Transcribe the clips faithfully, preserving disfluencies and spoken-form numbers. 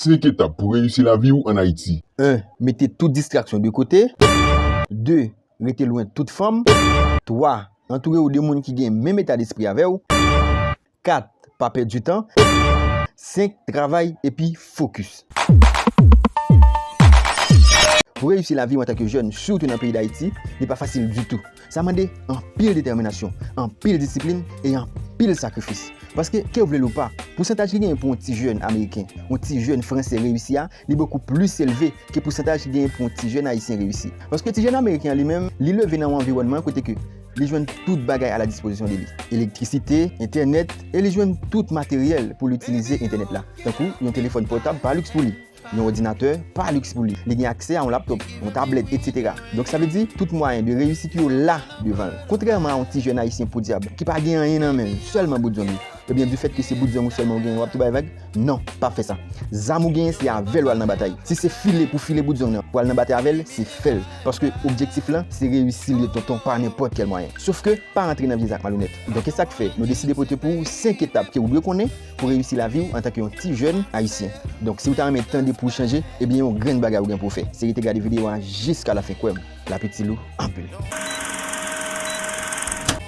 Senk etap pou reyisi lavi w ann Ayiti. En. Mete tout distraksyon de kote. De. Rete lwen tout fanm. Twa. Antoure w de moun ki gen menm eta despri avè w. Kat. Pa pèdi tan. Senk. Travay epi fokis. Pou reyisi lavi w antanke jèn, sitou nan peyi Dayiti, li pa fasil ditou. Sa mande anpil detèminasyon, anpil disiplin e anpil sakrifis. Paske, ke w vle l ou pa, pousantaj ki genyen pou yon ti jèn ameriken, yon ti jèn fransè reyisi a, li bokou plis elve ke pousantaj ki genyen pou yon ti jèn ayisyen reyisi. Paske ti jèn ameriken an li menm, li leve nan yon anviwònman kote ke li jwenn tout bagay a la dispozisyon de li. Elektrisite, entènèt, e li jwenn tout materyèl pou l itilize entènèt la. Tankou yon telefòn pòtab pa liks pou li. Yon òdinatè pa liks pou li. Li gen aksè a yon laptòp, yon tablèt, etsetera. Donk, sa vle di, tout mwayen de reyisit yo la devan l. Kontrèman a yon ti jèn ayisyen podyab ki pa gen anyen nan men l, sèlman bout zong li. Ebyen, difèt ke se bout zong ou sèlman ou genyen, w ap tou bay vag? Non, pa fè sa. Zam ou genyen, se avè l w al nan batay. Si se file pou file bout zong nan, pou al nan batay avè l, se fè l. Paske objektif lan, se reyisi l ye tonton, pa nenpòt kèl mwayen. Sofke, pa rantre nan vye zak malonèt. Donk, e sa k fè nou deside pote pou ou senk etap ke ou dwe konnen pou reyisi lavi w antanke yon ti jèn ayisyen. Donk, si w ta renmen tande pou w chanje, ebyen, yon grenn bagay ou gen pou w fè, se rete gade videyo a jiska lafen, kwè m, l ap itil ou anpil.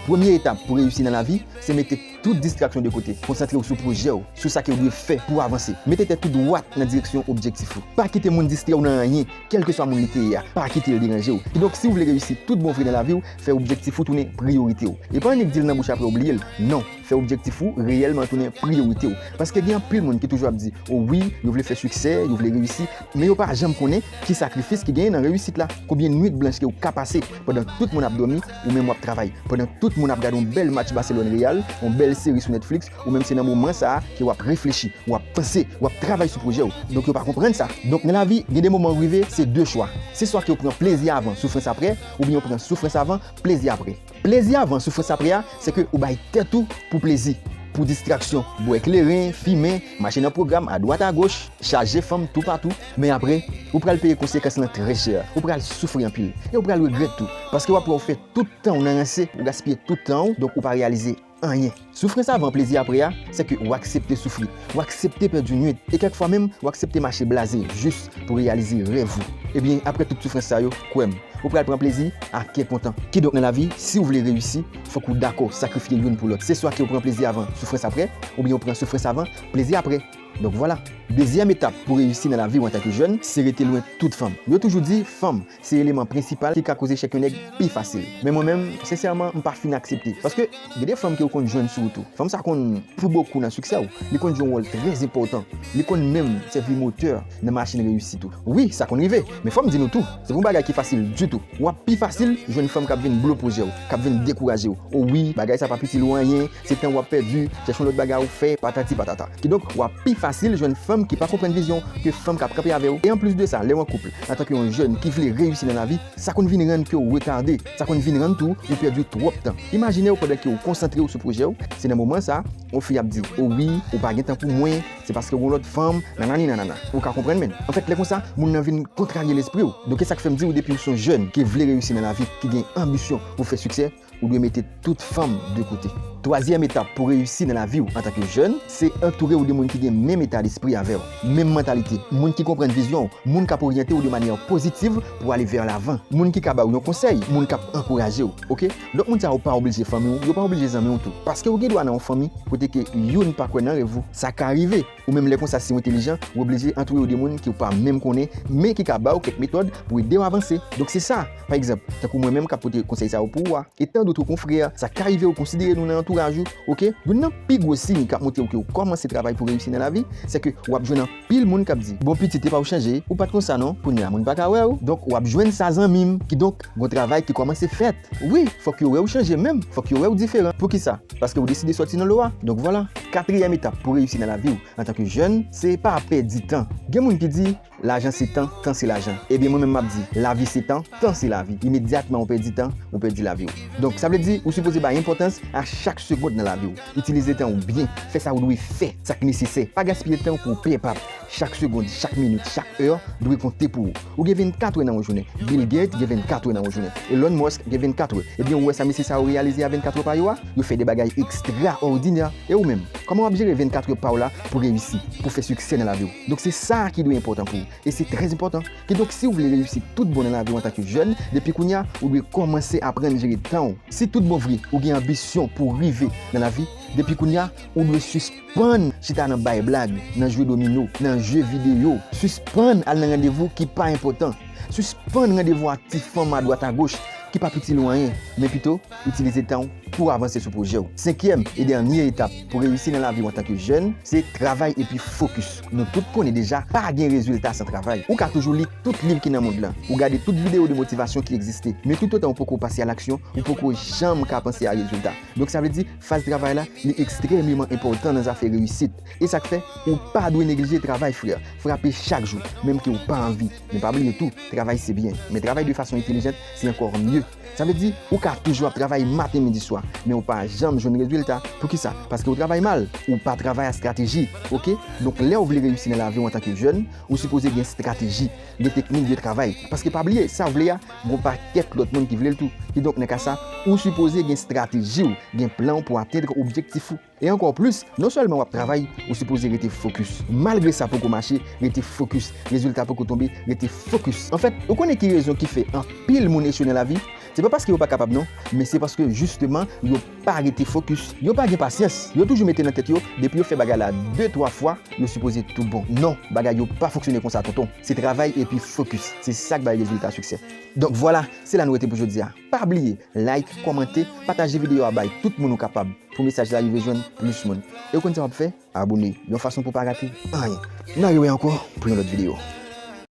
Premye etap pou reyisi nan lavi, se mete tout distraksyon de kote. Konsantre w sou pwojè w, sou sa ke w dwe fè pou w avanse. Mete tèt ou dwat nan direksyon objektif ou. Pa kite moun distrè w nan anyen, kèlkeswa moun li te ye a. Pa kite l deranje w. Kidonk, si w vle reyisi tout bon vre nan lavi w, fè objektif ou tounen priyorite w. E pa annik di l nan bouch apre w bliye l. Non, fè objektif ou reyèlman tounen priyorite w. Paske gen anpil moun ki toujou ap di, o wi, yo vle fè siksè, yo vle reyisi, men yo pa janm konnen ki sakrifis ki genyen nan reyisit la. Konbyen nwit blanch ke w ka pase pandan tout moun ap dòmi, ou menm w ap travay. Pandan tout moun ap gade yon bèl match Barcelone Real, yon bèl seri sou Netflix, ou menm se nan moman sa a ke w ap reflechi, w ap panse, w ap travay sou pwojè w. Donk yo pa konprann sa. Donk nan lavi, gen de moman ou rive, se de chwa. Se swa ke w pran plezi avan, soufrans aprè, oubyen w pran soufrans avan, plezi aprè. Plezi avan, soufrans aprè a, se ke ou bay tèt ou pou plezi, pou distraksyon, bwè kleren, fimen, mache nan pwogram adwat agoch, chaje fanm toupatou. Men aprè, ou pral peye konsekans lan trè chè. Ou pral soufri anpil. E ou pral regrèt tou. Paske w ap wè ou fè tout tan w nan ranse, ou gaspiye tout tan w, donk ou pa reyalize anyen. Soufrans avan, plezi aprè a, se ke w aksepte soufri, w aksepte pèdi nwit, e kèk fwa menm, w aksepte mache blaze, jis pou reyalize rèv ou. Ebyen, aprè tout soufrans sa yo, kwè m, ou pral pran plezi a kè kontan. Kidonk nan lavi, si w vle reyisi, fòk ou dakò sakrifye youn pou lòt. Se swa ke w pran plezi avan, soufrans aprè, oubyen w pran soufrans avan, plezi aprè. Donk vwala. Dezyèm etap pou reyisi nan lavi w antanke jèn, se rete lwen tout fanm. Yo toujou di, fanm, se eleman prensipal ki ka koze chèk yon nèg pi fasil. Men mwen menm, sensèman, m pa fin aksepte. Paske, gen de fanm ke w konn jwenn sou wout ou. Fanm sa konn pou bokou nan siksè w. Li konn jwe yon wòl trè enpòtan. Li konn menm sèvi motè nan machin reyisit ou. Wi, sa konn rive. Men fò m di nou tou, se pa yon bagay ki fasil ditou. W ap pi fasil jwenn fanm k ap vin blo pwojè w, k ap vin dekouraje w. O wi, bagay sa p ap itil ou anyen, se tan w ap pèdi, chèche yon lòt bagay ou fè, patati patata. Kidonk, w ap pi fasil jwenn fanm ki pa konprann vizyon w ke fanm k ap kanpe avè w. E anplis de sa, lè w an koup, antanke yon jèn ki vle reyisi nan lavi, sa konn vin rann ke w retade. Sa konn vin rann tou ou pèdi twòp tan. Imajine w pandan ke w konsantre w sou pwojè w, se nan moman sa, yon fi ap di, o wi, ou pa gen tan pou mwen, se paske w gen lòt fanm, nanani nanana. Ou ka konprann, menn. Anfèt, lè konsa, moun nan vin kontrarye lespri w. Donk, e sa k fè m di w, depi w se yon jèn ki vle reyisi nan lavi, ki gen anbisyon pou fè siksè, ou dwe mete tout fanm de kote. Twazyèm etap pou reyisi nan lavi w antanke jèn, se antoure w de moun ki gen menm eta despri avè w, menm mantalite, moun ki konprann vizyon w, moun k ap oryante w de manyè pozitiv pou ale vè lavan, moun ki ka ba w yon konsèy, moun k ap ankouraje w, oke? Lòt moun sa yo pa oblije fanmi w, yo pa oblije zanmi w tou. Paske ou gen dwa nan yon fanmi kote ke youn pa kwè nan rèv ou. Sa ka rive. Ou menm lè konsa, si w entelijan, ou oblije antoure w de moun ke w pa menm konnen, men ki ka ba w kèk metòd pou ede w avanse. Donk se sa. Pa egzanp, tankou mwen menm k ap pote konsèy sa yo pou ou a, e tandout konfrè, sa ka rive ou konsidere nou nan antouraj ou, oke? Youn nan pi gwo siy k ap montre w ke w kòmanse travay pou reyisi nan lavi, se ke w ap jwenn anpil moun k ap di, bon pitit, epa w chanje, ou pa t konsa non, kounye a moun pa ka wè w. Donk w ap jwenn sa zanmi m. Kidonk, gon travay ki kòmanse fèt. Wi, fòk yo wè w chanje menm, fòk yo wè w diferan. Poukisa? Paske w deside sòti nan lo a. Donk vwala. Katriyèm etap pou reyisi nan lavi w antanke jèn, se pa pèdi tan. Gen moun ki di, lajan se tan, tan se lajan. Ebyen, mwen menm m ap di, lavi se tan, tan se lavi. Imedyatman ou pèdi tan, ou pèdi lavi w. Donk, sa vle di, ou sipoze bay enpòtans a chak segonn nan lavi w. Itilize tan w byen. Fè sa w dwe fè, sa k nesesè. Pa gaspiye tan w pou pèpap. Chak segonn, chak minit, chak è dwe konte pou ou. Ou gen vennkat è nan yon jounen. Bill Gates gen vennkat è nan yon jounen. Elon Musk gen vennkat è. Ebyen, ou wè sa mesye sa yo reyalize a vennkat è pa yo a? Yo fè de bagay ekstraòdinè. E ou menm, kòman w ap jere vennkat è pa w la pou reyisi, pou fè siksè nan lavi w? Donk, se sa sa ki dwe enpòtan pou ou. E se trè enpòtan. Kidonk, si w vle reyisi tout bon nan lavi w antanke jèn, depi kounye a, ou dwe kòmanse aprann jere tan w. Si tout bon vre, ou gen anbisyon pou w rive nan lavi, depi kounye a, ou dwe sispann chita nan bay blag, nan jwe domino, nan jwe videyo. Sispann al nan randevou ki pa enpòtan. Sispann randevou ak ti fanm adwat agoch ki p ap itil ou anyen, men pito itilize tan w pou w avanse sou pwojè w. Senkyèm e dènye etap pou reyisi nan lavi w antanke jèn, se travay epi fokis. Nou tout konnen deja, pa gen rezilta san travay. Ou ka toujou li tout liv ki nan mond lan, ou gade tout videyo de motivasyon ki egziste, men toutotan ou poko pase a laksyon, ou poko janm ka panse a rezilta. Donk sa vle di, faz travay la, li ekstrèmeman enpòtan nan zafè reyisit. E sa k fè, ou pa dwe neglije travay, frè. Frape chak jou, menm ke w pa anvi. Men pa bliye tou, travay se byen. Men travay de fason entèlijant, se ankò mye. Sa vle di, ou ka toujou ap travay maten, midi, swa, men ou pa janm jwenn rezilta. Poukisa? Paske ou travay mal. Ou pa travay ak estrateji, oke? Donk, lè w vle reyisi nan lavi w antanke jèn, ou sipoze gen estrateji, gen teknik de travay. Paske pa bliye, sa w vle a, gon pakèt lòt moun ki vle l tou. Kidonk, nan ka sa, ou sipoze gen estrateji w, gen plan w pou atenn objektif ou. E ankò plis, non sèlman w ap travay, ou sipoze rete fokis. Malgre sa poko mache, rete fokis. Rezilta poko tonbe, rete fokis. Anfèt, ou konnen ki rezon ki fè anpil moun echwe nan lavi? Se pa paske yo pa kapab non, men se paske jisteman yo pa rete fokis. Yo pa gen pasyans. Yo toujou mete nan tèt yo, depi yo fè bagay la de, twa fwa, yo sipoze tou bon. Non, bagay yo pa fonksyone konsa, tonton. Se travay epi fokis. Se sa k bay rezilta siksè. Donk vwala, se la nou rete pou jodi a. Pa bliye, like, kòmante, pataje videyo a bay tout moun ou kapab pou mesaj la rive jwenn plis moun. E w konn sa w ap fè? Abone, yon fason pou w pa rate anyen. N a rewè ankò pou yon lòt videyo.